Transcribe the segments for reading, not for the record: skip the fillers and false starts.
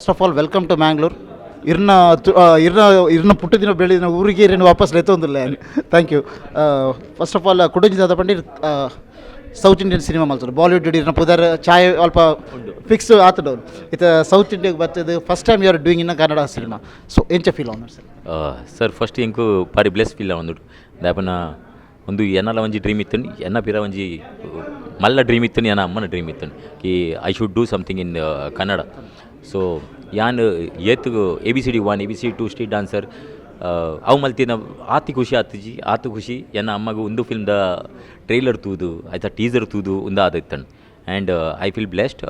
First of all, welcome to Mangalore. ಇರ್ನ ಇರ್ನ ಇರ್ನ ಪುಟ್ಟದಿನ ಬೆಳೆದಿನ ಊರಿಗೆ ಇರನ್ನು ವಾಪಸ್ ಲೆತ್ತೊಂದಿಲ್ಲ. Thank you. First of all, ಕುಡೊಂಜಿ ದಾದ ಪಂಡ, ಸೌತ್ ಇಂಡಿಯನ್ ಸಿನಿಮಾ ಮಲ್ತರು. ಬಾಲಿವುಡ್ ಇರ್ನ ಪುದರ್ ಛಾಯೆ ಅಲ್ಪ ಫಿಕ್ಸ್ ಆತುಂಡು. ಇತ್ತೆ ಸೌತ್ ಇಂಡಿಯಾಗೆ ಬರ್ತದೆ, first time you are doing in Kannada cinema. So ಎಂಚ ಫೀಲ್ ಆವೊಂದುಂಡು ಸರ್? ಸರ್, ಫಸ್ಟ್ ಎಂಕು ಬಾರಿ ಬ್ಲೆಸ್ ಫೀಲ್ ಆವೊಂದುಂಡು. ದಾಯೆಪಂಡ ಒಂದು ಎನ್ನಲ ಒಂಜಿ ಡ್ರೀಮ್ ಇತ್ತುಂಡು, ಎನ್ನ ಪಿರ ಒಂಜಿ ಮಲ್ಲ ಡ್ರೀಮ್ ಇತ್ತುಂಡು, ಎನ್ನ ಅಮ್ಮನ ಡ್ರೀಮ್ ಇತ್ತುಂಡು ಕಿ I should do something in Kannada. So ಯಾನ್ ಏತ್ ABCD 1, ABCD 2, street dancer ಅವು ಮಲ್ತಿನ ಆತಿ ಖುಷಿ ಆತುಜಿ. ಆತು ಖುಷಿ ಎನ್ನ ಅಮ್ಮಗ್ ಉಂದು ಫಿಲ್ಮ್ದ ಟ್ರೈಲರ್ ತೂದು, ಆಯ್ತ ಟೀಸರ್ ತೂದು ಉಂದು ಆದಿತ್ತಂಡು. ಆ್ಯಂಡ್ I feel blessed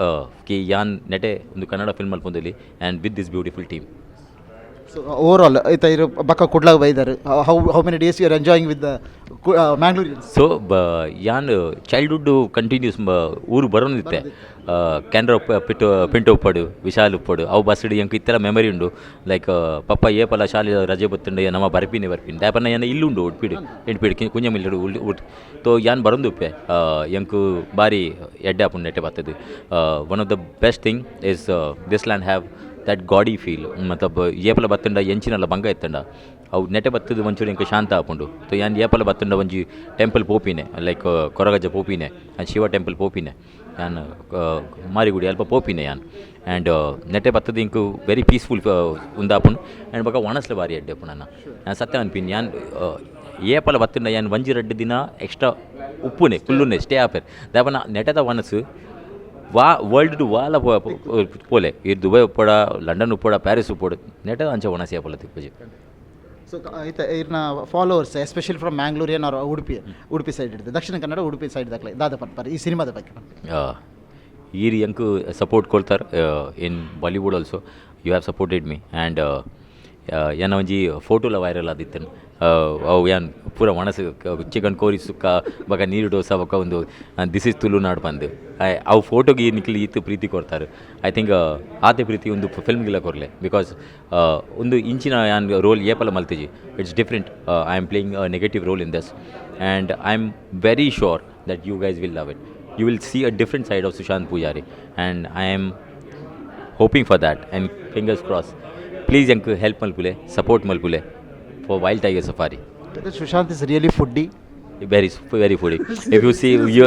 ಕಿ ಯಾನ್ ನೆಟೆ ಒಂದು ಕನ್ನಡ ಫಿಲ್ಮ್ ಮಲ್ಪೊಂದುಲ್ಲೆ and with this beautiful team. So over all ಇತ್ತ ಇರು ಬಕ್ಕ ಕುಡ್ಲಾಗ ಬೈದಾರ್. How many days you are enjoying with the Mangalore? So ಬ ಯಾನ್ ಚೈಲ್ಡ್ಹುಡ್ ಕಂಟಿನ್ಯೂಸ್ ಊರು ಬರೋನಿತ್ತೆ. ಕ್ಯಾನ್ರಾ ಪಿಟ್ಟು ಪಿಂಟೋ ಉಪ್ಪಡು, ವಿಶಾಲ್ ಉಪ್ಪಡು, ಅವು ಬಸ್ಡ್ ಎಂಕ್ ಇತ್ತೆಲ ಮೆಮೊರಿ ಉಂಡು. ಲೈಕ್ ಪಪ್ಪ ಏಪಲ ಶಾಲೆ ರಜೆ ಬತ್ತುಂಡು ನಮ ಬರ್ಪಿನಿ ಬರ್ಪಿನಿ. ದಾಯೆಪಂಡ ಎನ್ನ ಇಲ್ಲುಂಡು ಉಡುಪಿಡ್, ಎಂಟ್ಪಿಡ್ ಕುಂಜಮಿಲ್ಡ್ ಉಡ್. ತೋ ಯಾನ್ ಬರೊಂದುಪ್ಪೆ. ಎಂಕ್ ಬಾರಿ ಎಡ್ಡೆ ಆಪುಂಡು ನೆಟೆ ಬತ್ತದು. One of the best thing is this land have that godly feel. ಮತಬ್ ಏಪಲ ಬತ್ತುಂಡ ಎಂಚಿನಲ ಬಂಗ ಇತ್ತಂಡ ಅವು ನೆಟೆ ಬತ್ತದು ಒಂಚೂರು ಎಂಕ್ ಶಾಂತ ಆಪುಂಡು. ಸೊ ಯಾನ್ ಏಪಲ ಬತ್ತುಂಡ ಒಂಜಿ ಟೆಂಪಲ್ ಪೋಪಿನೆ, ಲೈಕ್ ಕೊರಗಜ್ಜ ಪೋಪಿನೆ, ಶಿವ ಟೆಂಪಲ್ ಪೋಪಿನೆ, ಯಾನ್ ಮಾರಿಗುಡಿ ಅಲ್ಪ ಪೋಪಿನೆ ಯಾನ್. ಆ್ಯಂಡ್ ನೆಟೆ ಬತ್ತದು ಇಂಕ್ ವೆರಿ ಪೀಸ್ಫುಲ್ ಉಂದಾಪುಂಡು. ಆ್ಯಂಡ್ ಬೊಕ ಒಣಸ್ಲ ಬಾರಿ ಎಡ್ಡೆ ಉಪ್ಪುಂಡು ಅಣ್ಣ. ಯಾನ್ ಸತ್ಯ ಪನ್ಪಿನಿ, ಯಾನ್ ಏಪಲ ಬತ್ತುಂಡ ಯಾನ್ ಒಂಜಿ ರಡ್ಡ್ ದಿನ ಎಕ್ಸ್ಟ್ರಾ ಉಪ್ಪುನೆ, ಕುಲ್ಲುನೆ, ಸ್ಟೇ ಆಪೆರ್. ದಾಯೆಪಂಡ ನೆಟೆದ ಒನಸ್ ವಾ ವರ್ಲ್ಡ್ ವಾಲ ಪೋಲೆ, ಈ ದುಬೈ ಉಪ್ಪಡ, ಲಂಡನ್ ಉಪ್ಪಡ, ಪ್ಯಾರಿಸ್ ಉಪ್ಪಡು, ನೆಟೆದ ಅಂಚ ಒಣಸ್ ಏಪಲ ತಿಕ್ಕುಜಿ. ಸೊ ಇತ್ತ ಇರ್ನ followers, especially from Mangalorean or Udupi, Udupi side ಹಿಡಿದು, ದಕ್ಷಿಣ ಕನ್ನಡ, ಉಡುಪಿ ಸೈಡ್ ದಾಖಲೆ ದಾದ ಪನ್ಪರ್ ಈ ಸಿನಿಮಾದ ಬಗ್ಗೆ? ಈರ್ ಎಂಕ್ ಸಪೋರ್ಟ್ ಕೊಡ್ತಾರೆ. In Bollywood also you have supported me. And ಎನ್ನ ಒಂಜಿ ಫೋಟೋಲ ವೈರಲ್ ಆದಿತ್ತನು. ಅವು ಯಾನ್ ಪೂರ ಒಣಸ್ ಚಿಕನ್ ಕೋರಿ ಸುಕ್ಕ ಬೊಕ ನೀರು ದೋಸೆ ಬೊಕ ಒಂದು "this is Tulunad" ಪಂದ್ ಅವು ಫೋಟೋಗೆ ನಿಕ್ಲು ಈತ್ ಪ್ರೀತಿ ಕೊಡ್ತಾರೆ. I think ಆತೆ ಪ್ರೀತಿ ಒಂದು ಫಿಲ್ಮ್ಗೆಲ್ಲ ಕೊರ್ಲೆ, because ಒಂದು ಇಂಚಿನ ಯಾನ್ ರೋಲ್ ಏಪಲ ಮಲ್ತಿಜಿ. It's different. I am playing a negative role in this and I am very sure that you guys will love it. You will see a different side of Sushant Pujari, and I am hoping for that and fingers crossed. Please ಎಂಕ್ help ಮಲ್ಪುಲೆ, support ಮಲ್ಪುಲೆ for Wild Tiger Safari. Sushant is really foodie? Very, very foodie. If you see, you,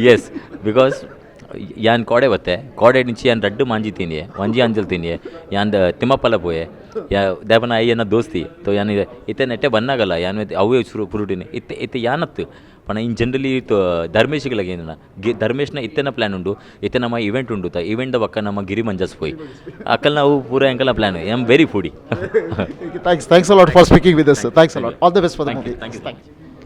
yes, because ಯಾನ್ ಕೋಡೆ ಬತ್ತೆ, ಕೋಡೆ ನಿಂಚಿ ಯಾನ್ ರಡ್ಡು ಮಾಂಜಿ ತಿನ್ನಿಯೆ, ಒಂಜಿ ಅಂಜಲ್ ತಿನ್ನಿಯೆ, ಯಾನ್ ತಿಮ್ಮಪ್ಪಲ ಪೋಯೆ. ಯಾ ದಾಯೆಪಂಡ I ಎನ್ನ ದೋಸ್ತಿ. ತೋ ಯಾನ್ ಇತ್ತೆ ನೆಟ್ಟೆ ಬನ್ನಾಗಲ್ಲ ಯಾನ್ ಅವೇ ಶುರು ಪುರುಟಿನಿ. ಇತ್ತೆ ಇತ್ತೆ ಯಾನತ್ತು ಪಂಡ ಇನ್ ಜನರಲಿ ಧರ್ಮೇಶಿಗೆ ಏನ ಧರ್ಮೇಶ್ನ ಇತ್ತೆನ ಪ್ಲ್ಯಾನ್ ಉಂಡು. ಇತ್ತೆ ನಮ್ಮ ಇವೆಂಟ್ ಉಂಡು. ತ ಇವೆಂಟ್ ಬಕ್ಕ ನಮ್ಮ ಗಿರಿ ಮಂಜಸ್ ಪೋಯಿ ಅಕ್ಕಲ್ ನಾವು ಪೂರ ಎಂಕಲ plan. I am very foodie. Thanks, thanks a lot for speaking with us. Thanks a lot. All the best for the Thank you, movie. Thank you. Thank you.